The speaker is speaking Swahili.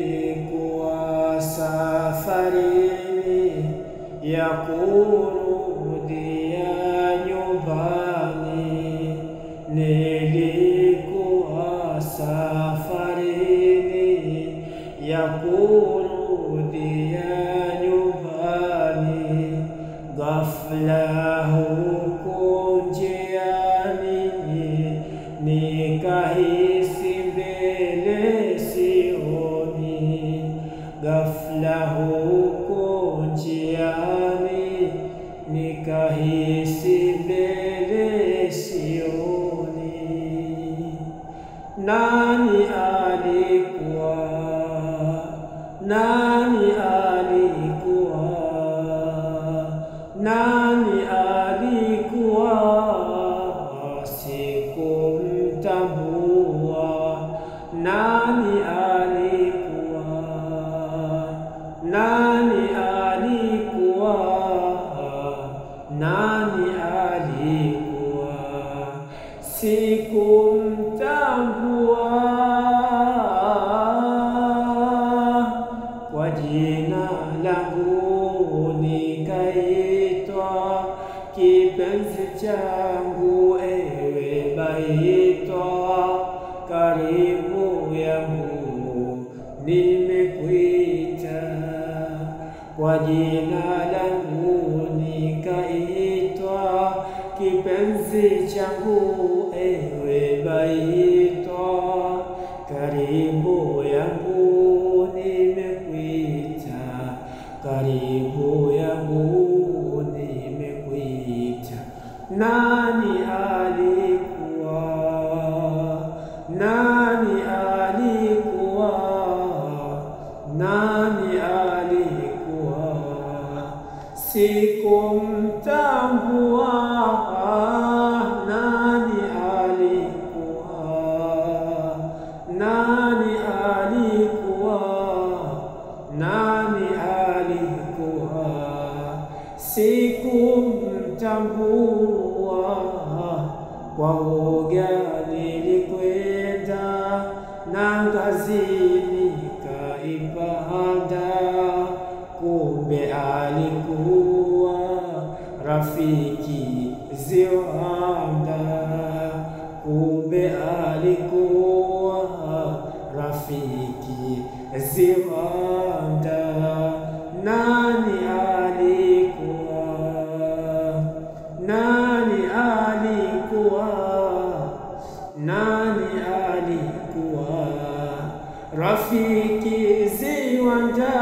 Nilikuwa safarini ya kurudia nyumbani, nilikuwa safarini ya kurudia nyumbani, ghafla huko njiani nikahisi mbele sioni, ghafla huko njiani nikahisi mbele sioni. Nani alikuwa? Nani alikuwa? Nani alikuwa? Sikumtambua. Nani alikuwa? Nani alikuwa? Nani alikuwa? Sikumtambua. Kwa jina langu nikaitwa, kipenzi changu ewe baitwa, karibu yangu nimekuita. Kwa jina langu nikaitwa, kipenzi changu ewe baitwa, karibu yangu nimekuita, karibu yangu nimekuita. Nani alikuwa? Nani alikuwa? Nani alikuwa? Sikumtambua. Nani alikuwa? Nani alikuwa? Nani alikuwa? Sikumtambua. Kwa woga nilikwenda na ngazini kaipanda, kumbe alikuwa rafiki Ziwanda, kumbe alikuwa rafiki Ziwanda. Nani alikuwa? Nani alikuwa? Nani alikuwa? Rafiki Ziwanda